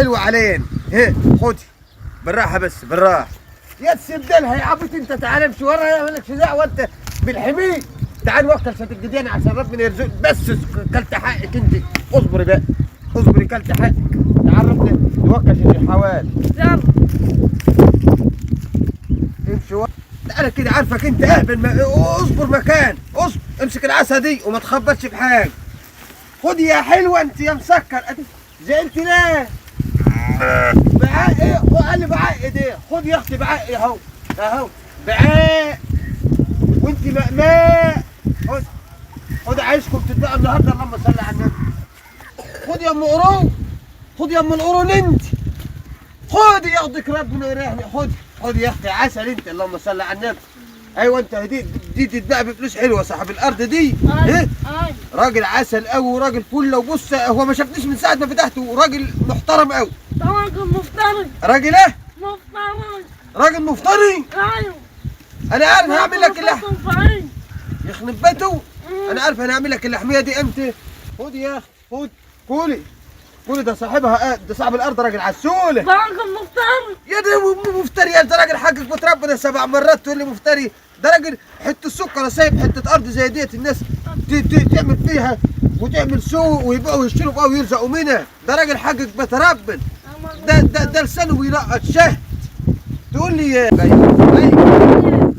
حلوة علينا. ها خدي بالراحة بس بالراحة. يا تسدلها يا عبيط انت، تعال امشي وراها مالكش دعوه انت بالحميد. تعال وكل شات الجديان عشان ربنا يرزقك. بس كلت حقك انت، اصبري بقى اصبري، كلت حقك. تعال ربنا نوكل شات الحوال. يلا امشي ورا. تعالى كده، عارفك انت اهبل. اصبر مكان، اصبر، امسك العصا دي وما تخبطش بحاجة. خدي يا حلوة انت يا مسكر. زعلت ليه؟ بعق ايه؟ قال لي بعق ايه؟ خد يا اختي بعق اهو اهو بعق، وانت مقماء. خد خد، عايزكم تتبقى النهارده. اللهم صل على النبي. خد يا ام قرون، خد يا ام القرون انت، خدي ياخدك ربنا يريحني. خدي خدي يا اختي عسل انت، اللهم صل على النبي. ايوه انت دي تتباع بفلوس حلوة صاحب الارض دي. ايه راجل عسل قوي وراجل فله. وبص هو ما شافنيش من ساعة ما فتحته، وراجل محترم قوي. راجل مفتري. راجل ايه؟ مفتري. راجل مفتري؟ ايوه. انا عارف هعمل لك اللحم. يخرب بيته. انا عارف انا هعمل لك اللحميه دي امتى. خد يا اختي خد، كولي كولي. ده صاحبها، ده صاحب الارض راجل عسوله. راجل مفتري. يا ده مفتري، يا ده راجل حقك بتربنا 7 مرات تقول لي مفتري. ده راجل حتة سكر سايب حتة ارض زي ديت الناس تعمل فيها وتعمل سوق ويبيعوا ويشتروا بقى ويرزقوا منها. ده راجل حقك بتربن. ده لسانه بيلقط شهد. تقول لي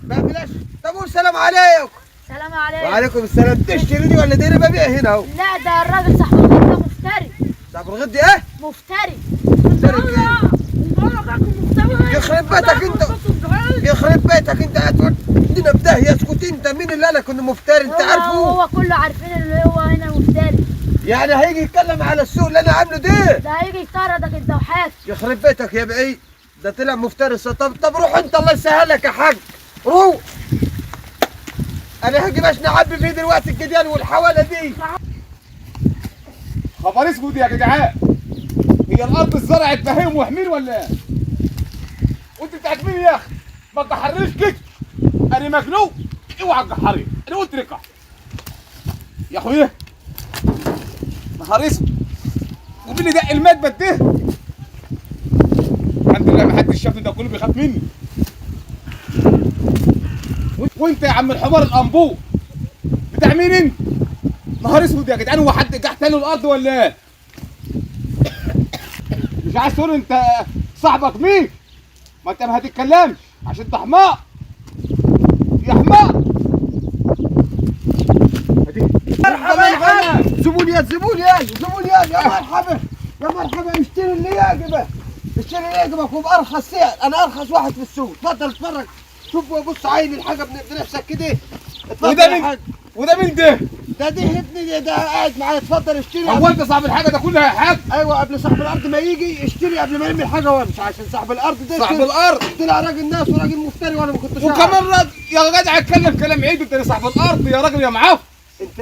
بلاش. طب قول سلام عليكم. سلام عليكم. وعليكم السلام. تشتري دي ولا دي؟ انا ببيع هنا اهو. لا ده الراجل صاحب الغد ده مفتري. صاحب الغد ايه؟ مفتري. مفتري. يخرب بيتك انت، يخرب بيتك انت، هتودينا في داهية. اسكت انت، مين اللي قالك انه مفتري؟ انت عارفه؟ هو كله عارفين ان هو هنا مفتري. يعني هيجي يتكلم على السوق اللي انا عامله ده؟ ده هيجي يطردك انت وحاجتك. يخرب بيتك يا بعيد، ده طلع مفتري. طب روح انت، الله يسهلك يا حاج، روح. انا هاجي باش نعبي فيه دلوقتي الجديان والحواله دي. خبر اسود يا جدعان، هي الارض اتزرعت بهيم وحمير ولا ايه؟ وانت بتاعت مين يا اخي؟ ما تجحرنيش كده، انا مجنون. اوعى تجحرني، انا قلت لك يا اخويا. نهار اسود، ومين اللي دق المدبت ده؟ الحمد لله ما حدش شافني، ده كله بيخاف مني. وانت يا عم الحمار الانبوب بتاع مين انت؟ نهار اسود يا جدعان، هو حد جح تاني الارض ولا ايه؟ مش عايز تقول انت صاحبك مين؟ ما انت ما هتتكلمش عشان انت حمار يا حمار. مرحبا يا حاج، زبون يا زبون يا زبون يا مرحبا يا مرحبا. اشتري اللي يعجبك، اشتري اللي يعجبك وبارخص سعر. انا ارخص واحد في السوق. اتفضل اتفرج، شوف وبص عين الحاجة بنفسك كده. وده مين؟ وده مين ده؟ ده ابني ده قاعد معايا. اتفضل اشتري. هو انت صاحب الحاجة ده كلها يا حاج؟ ايوه، قبل صاحب الارض ما يجي اشتري قبل ما يرمي الحاجة وامشي، عشان صاحب الارض ده صاحب الارض طلع راجل ناس وراجل مفتري وانا ما كنتش اعرف. وكمان راجل يا جدع اتكلم كلام عيب. انت صاحب الارض يا راجل يا معفن. انت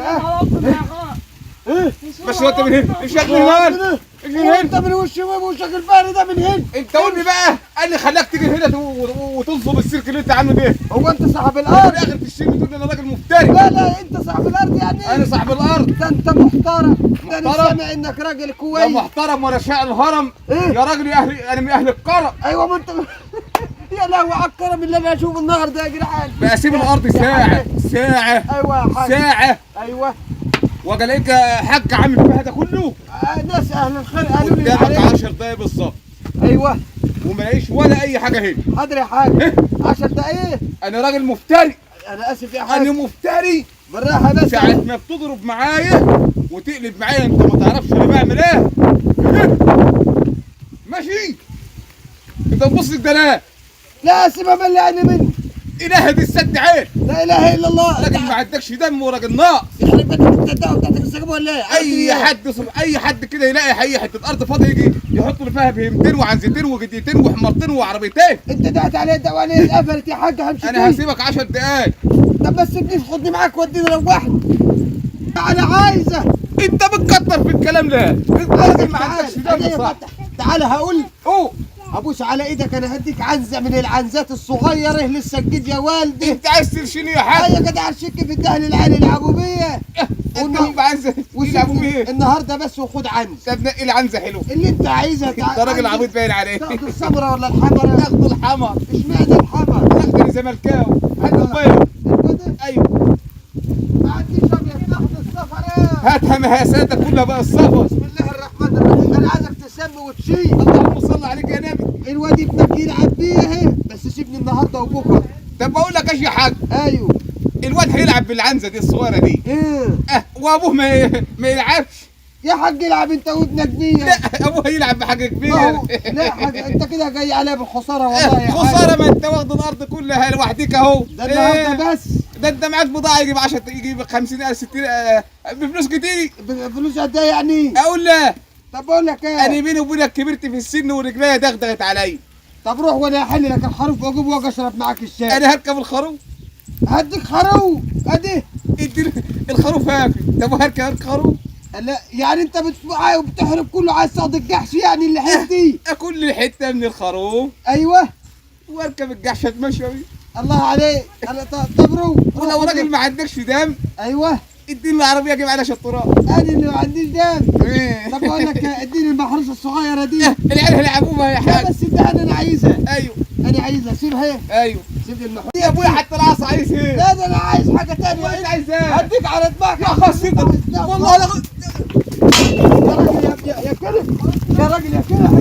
ايه؟ بس انت من هنا، امشي من هنا، امشي من هنا. انت من وش وشك الفاري ده من هنا. انت قول لي بقى، ايه اللي خلاك تيجي هنا وتنصب السيرك اللي انت عامله ده؟ هو انت صاحب الارض؟ في الاخر تشتري بتقول لي انا راجل مفتري. لا لا، انت صاحب الارض يعني. انا صاحب الارض. ده انت محترم، ده انا سامع انك راجل كويس. لا محترم ولا شاعر الهرم. إيه؟ يا راجل يا اهل، انا من اهل الكرم. ايوه ما انت يا لهوي على الكرم اللي انا اشوفه النهارده يا جدعان. بقى سيب الارض ساعة ساعة. ايوه يا حاج ساعة. ايوه، واجي الاقيك حاج عامل فيها ده كله. ناس اهل الخير قالوا لي قدامك 10 دقايق بالظبط. ايوه، وما الاقيش ولا اي حاجة هنا. حاضر يا حاج. إيه؟ 10 دقايق. انا راجل مفتري. انا اسف يا حاج، انا مفتري. بالراحة بس. ساعة ما بتضرب معايا وتقلب معايا انت ما تعرفش انا بعمل ايه. ماشي، انت تبص لك ده لا لا سيبها ملي عيني مني. اله دي السد عين. لا اله الا الله. راجل ما عندكش دم وراجل ناقص. يخرب بيتك انت، الدعوة بتاعتك السجن ولا ايه؟ اي حد اي حد كده يلاقي اي حتة ارض فاضية يجي يحط له فيها بهمتين وعنزتين وجديتين وحمارتين وعربيتين. انت دعت عليا الدعوة ليه؟ اتقفلت يا حاج، همشي. انا هسيبك 10 دقايق. طب ما تسيبنيش، خدني معاك وديني روحني. انا عايزه. انت بتكتر في الكلام ليه؟ انت راجل ما عندكش دم صح. تعالى هقول. اوه ابوس على ايدك، انا هديك عنزه من العنزات الصغيرة لسه جديد يا والدي. انت عايز ترشيني يا حاج؟ ايوه كده، عرشك في الدهل العالي يلعبوا بيه. انتم بعنزه يلعبوا بيه النهارده بس، وخد عنز. طب نقي العنزة حلوة اللي انت عايزها. ده راجل عبيط باين عليه. تاخد السمرة ولا الحمرا؟ تاخد الحمر. اشمعنى الحمر؟ لا ده زملكاوي. هات البيض. البيض؟ ايوه. ما عنديش ابيض، تاخد الصفر. هاتها مهاساتك كلها بقى الصفر. بسم الله الرحمن الرحيم، انا عايزك تسمي وتشيل. اللهم صل عليك يا نبي. الواد ابنك يلعب بيه اهي، بس سيبني النهارده وبكره. طب بقول لك ايش يا حاج؟ ايوه. الواد هيلعب بالعنزه دي الصغيرة دي. ايه؟ وابوه ما يلعبش. يا حاج العب انت وابنك بيه. لا ابوه هيلعب بحاجة كبيرة. لا حاج انت كده جاي عليا بالخساره والله يا حاج. خسارة، ما انت واخد الارض كلها لوحدك اهو. ده النهارده بس. ده انت معاك بضاعة يجيب 10 يجيب 50000 60 بفلوس كتير. بفلوس قد ايه يعني؟ اقول لا. طب بقول لك ايه؟ انا بيني وبينك كبرت في السن ورجليا دغدغت عليا. طب روح وانا هحل لك الخروف واجيب واجي اشرب معاك الشاي. انا هركب الخروف. هديك خروف ادي. اديني الخروف هاكل. طب وهركب خروف؟ لا يعني انت بتحرب كله عايز تاخد الجحش يعني اللي حتتي. اكل حتة من الخروف. ايوه. واركب الجحش اتمشى بيه. الله عليك. انا طب روح. ولو راجل ما عندكش دم. ايوه. اديني العربية اجيب عليها شطرات. انا اللي ما عنديش دم. طب بقول لك اديني المحروسة الصغيرة دي. العيال هيلعبوها يا حاج. لا بس ده انا عايزها. ايوه انا عايزها، سيبها. ايوه سيب لي المحروسة يا ابويا، حتى العصا عايز ايه؟ لا ده انا عايز حاجة ثانية. انت عايز ايه؟ هديك على دماغك يا خلاص والله لا. يا راجل يا كلب، يا راجل يا كلب.